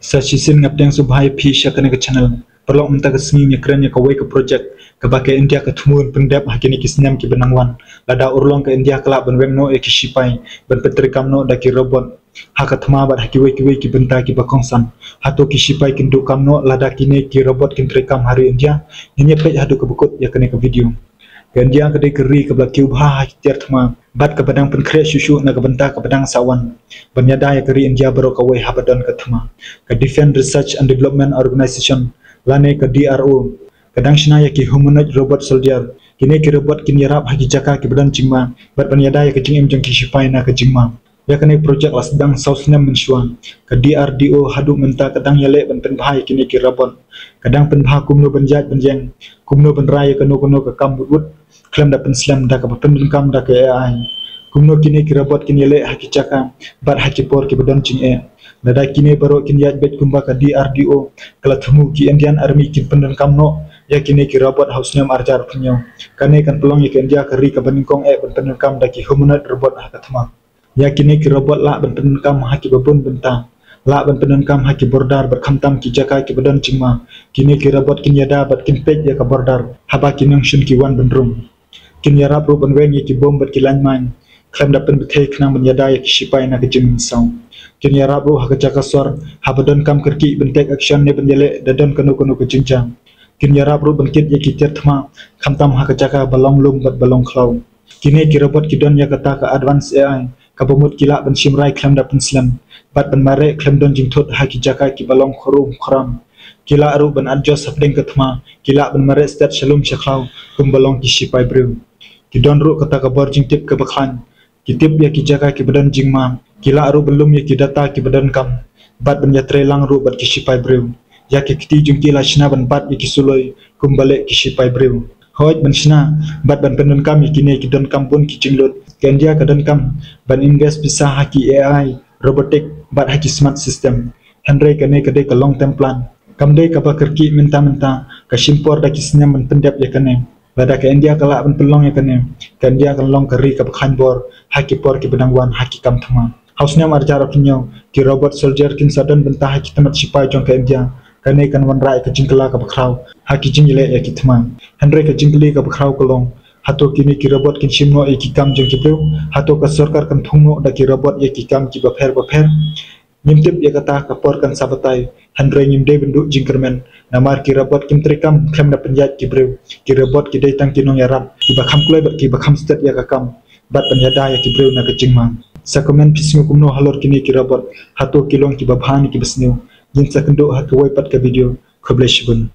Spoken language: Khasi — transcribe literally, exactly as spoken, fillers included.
Sa shisien nga pdiang sngewbha ïa phi sha kane ka channel. Paralok, mynta ka sngi ngin ïakren ïa kawei ka project kaba ka India ka thmu ban pyndep ha kine ki snem kiba nang wan. Lada urlong ka India ka lah ban weng noh ïa ki shipai ban pyntreikam noh da ki robot ha ka thma bad ha kiwei kiwei ki bynta kiba kongsan. Hato ki shipai kin duh kam noh lada kine ki robot kin treikam ha ri India? Ngin ïa peit haduh kaba kut ïa kane ka video. Ka India ka dei ka ri kaba la kiew bha ha ki tiar thma bad kaba dang pynkhreh shuh shuh na ka bynta kaba dang sa wan ban ïada ïa ka ri India baroh kawei haba don ka thma. Ka Defence Research and Development Organization lane ka D R O ka dang shna ïa ki humanoid robot soldier. Kine ki robot kin ïarap ha ki jaka kiba don jingma bad ban ïada ïa ka jingim jong ki shipai na ka jingma. Ïa kane ka project la sdang saw snem mynshuwa. Ka D R D O haduh mynta ka dang ïaleh ban pynbha ïa kine ki robot. Ka dang pynbha kumno ban ïaid ban ïeng, kumno ban rai ïa kano kano ka kam wut wut khlem da pynslem da kaba pyndonkam da ka A I. Kumno kine ki robot kin ïaleh ha ki jaka bad ha ki por kiba don jingeh. Lada kine baroh kin ïaid beit kumba ka D R D O ka la thmu, ki Indian Army kin pyndonkam noh ïa kine ki robot ha u snem arhajar arphew hynñiew. Kane kan pynlong ïa ka India ka ri kaba nyngkong eh ban pyndonkam da ki humanoid robot ha ka thma. Ïa kine ki robot lah ban pyndonkam ha kiba bun bynta. Lah ban pyndonkam ha ki border bad khamtam ki jaka kiba don jingma. Kine ki robot kin ïada bad kin peit ïa ka border haba ki nongshun ki wan ban rung. Kin ïarap ruh ban weng ïa ki bom bad ki landmine khlem da pynbthei khnang ban ïada ïa ki shipai na ka jingmynsaw. Kin ïarap ruh ha ka jaka sor haba donkam kyrkieh ban take action ne ban ïaleh da don kano kano ka jingjia. Kin ïarap ruh ban kit ïa ki tiar thma khamtam ha ka jaka ba long lum bad ba long khlaw. Kine ki robot ki don ïa kata ka advanced A I kaba mut ki lah ban shim rai khlem da pynslem bad ban mareh khlem don jingthut ha ki jaka kiba long khrum khram. Ki lah ruh ban adjust hapdeng ka thma, ki lah ban mareh stet sha lum sha khlaw kumba long ki shipai briew. Ki don ruh kata ka bor jingtip kaba khlaiñ. Ki tip ïa ki jaka kiba don jingma. Ki lah ruh ban lum ïa ki data kiba donkam bad ban ïatreilang ruh bad ki shipai briew. Ïa ki kti jong ki la shna ban bat ïa ki suloi kumba leh ki shipai briew. Hooid, ban shna bad ban pyndonkam ïa kine ki donkam bun ki jinglut. Ka India ka donkam ban invest pisa ha ki A I, robotic bad ha ki smart system. Hynrei kane ka dei ka long term plan. Kam dei kaba kyrkieh mynta mynta, ka shim por da ki snem ban pyndep ïa kane. Lada ka India ka lah ban pynlong ïa kane, ka India kan long ka ri kaba khlaiñ bor ha ki por kiba dang wan ha ki kam thma. Ha u snem arhajar arphew hynñiew, ki robot soldier kin sa don bynta ha ki tnat shipai jong ka India. Kane kan wanrah ïa ka jingkylla kaba khraw ha ki jingïaleh ïa ki thma. Hynrei ka jingkylli kaba khraw ka long, hato kine ki robot kin shim noh ïa ki kam jong ki briew? Hato ka sorkar kan thung noh da ki robot ïa ki kam kiba pher bapher? Ngim tip ïa kata, ka por kan sa batai. Hynrei ngim dei ban duh jingkyrmen, namar ki robot kim treikam khlem da pynïaid ki briew. Ki robot ki dei tang ki nongïarap kiba kham kloi bad kiba kham stet ïa ka kam bad ban ïada ïa ki briew na ka jingma. Sa comment phi sngew kumno halor kine ki robot, hato ki long kiba bha ne kiba sniew? Ngin sa kynduh ha kawei pat ka video. Khublei shibun.